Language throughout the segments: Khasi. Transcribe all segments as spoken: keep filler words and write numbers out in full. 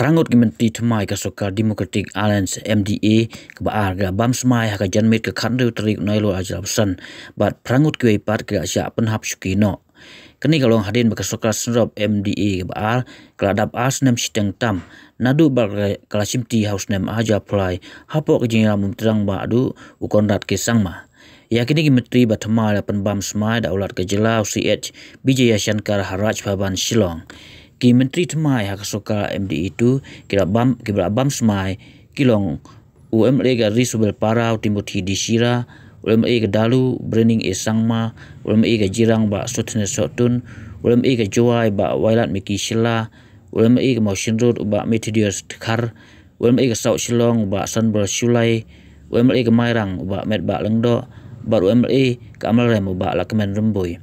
Arngut ki myntri thymmai ka sorkar Democratic Alliance, M D A, kaba ar ki la bam smai ha ka janmiet ka khathynriew tarik Naiwieng arhajar arphew san, bad phra ngut kiwei pat ki la shah pynhap shuki noh. Kane ka long hadien ba ka sorkar synrop M D A kaba ar ka la dap ar snem shiteng tam, naduh ba ka la shimti ha u snem arhajar arphew lai, hapoh ka jingïalam u Trai Bah Duh u Conrad K Sangma. Ïa kine ki myntri ba thymmai la pynbam smai da u Lat ka jylla u C H Vijayashankar ha Raj Bhavan Shillong. Ki myntri thymmai ha ka sorkar M D A tu ki la bam, ki la bam smai ki long u M L A ka Ri Subelpara u Timothy D Shira, u M L A ka Dalu Brening A Sangma, u M L A ka Jirang Bah Sosthenes Sohtun, u M L A ka Jowai Bah Wailadmiki Shylla, u M L A ka Mawshynrut u Bah Methodius Dkhar, u M L A ka South Shillong u Bah Sanbor Shullai, u M L A ka Mairang u Bah Metbah Lyngdoh, bad u M L A ka Amalrem u Bah Lahkmen Rymbui.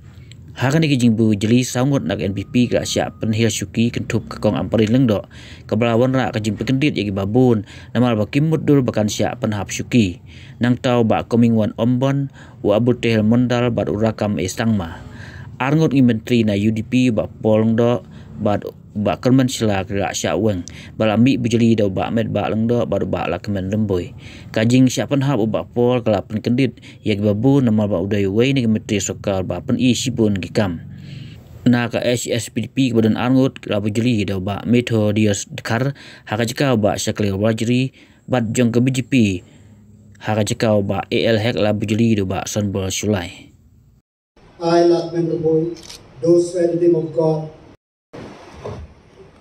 Ha kane ka jingbujli, saw ngut na ka N P P ki la shah pynhiar shuki kynthup ka Kong Ampareen Lyngdoh, kaba la wanrah ka jingpynkyndit ïa kiba bun namar ba kim mutdur ba kan shah pynhap shuki. Nangta u Bah Comingone Ymbon, u Abul Taher Mondal bad u Rakkam A Sangma. Ar ngut ki myntri na U D P, u Bah Paul Lyngdoh bad u Bah Kyrmen Shylla, ki la shah weng bad la mih bujli da u Bah Metbah Lyngdoh bad u Bah Lahkmen Rymbui. Ka jingshah pynhap u Bah Paul ka la pynkyndit ïa kiba bun namar ba u dei uwei na ki myntri sorkar ba pyni shibun ki kam. Na ka H S P D P kaba don ar ngut, ki la bujli da u Bah Methodius Dkhar ha ka jaka u Bah Shakliar Warjri, bad jong ka B J P ha ka jaka u Bah A L Hek la bujli da u Bah Sanbor Shullai. I, Lahkmen Rymbui, do swear in the name of God.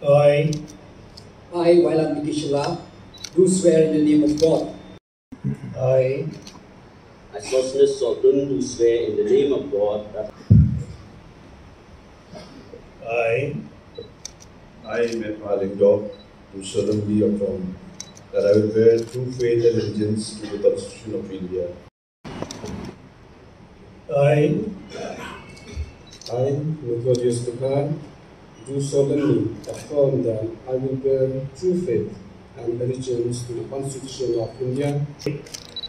I, I, Wailadmiki Shylla, do swear in the name of God. I, I, Sosthenes Sohtun, do swear in the name of God that I, I, Metbah Lyngdoh, do solemnly affirm that I will bear true faith and allegiance to the Constitution of India. I, I, Methodius Dkhar, do solemnly affirm that I will bear true faith and allegiance to the Constitution of India.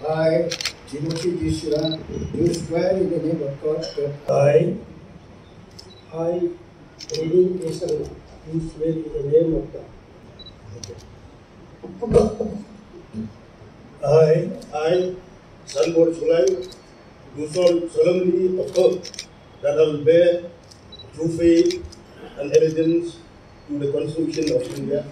I, Timothy D Shira, do swear in the name of God that I, I, Brening A Sangma, do swear in the name of God. I, I, Sanbor Shullai, do sol-, solemnly affirm that I will bear true faith and allegiance to the Constitution of India.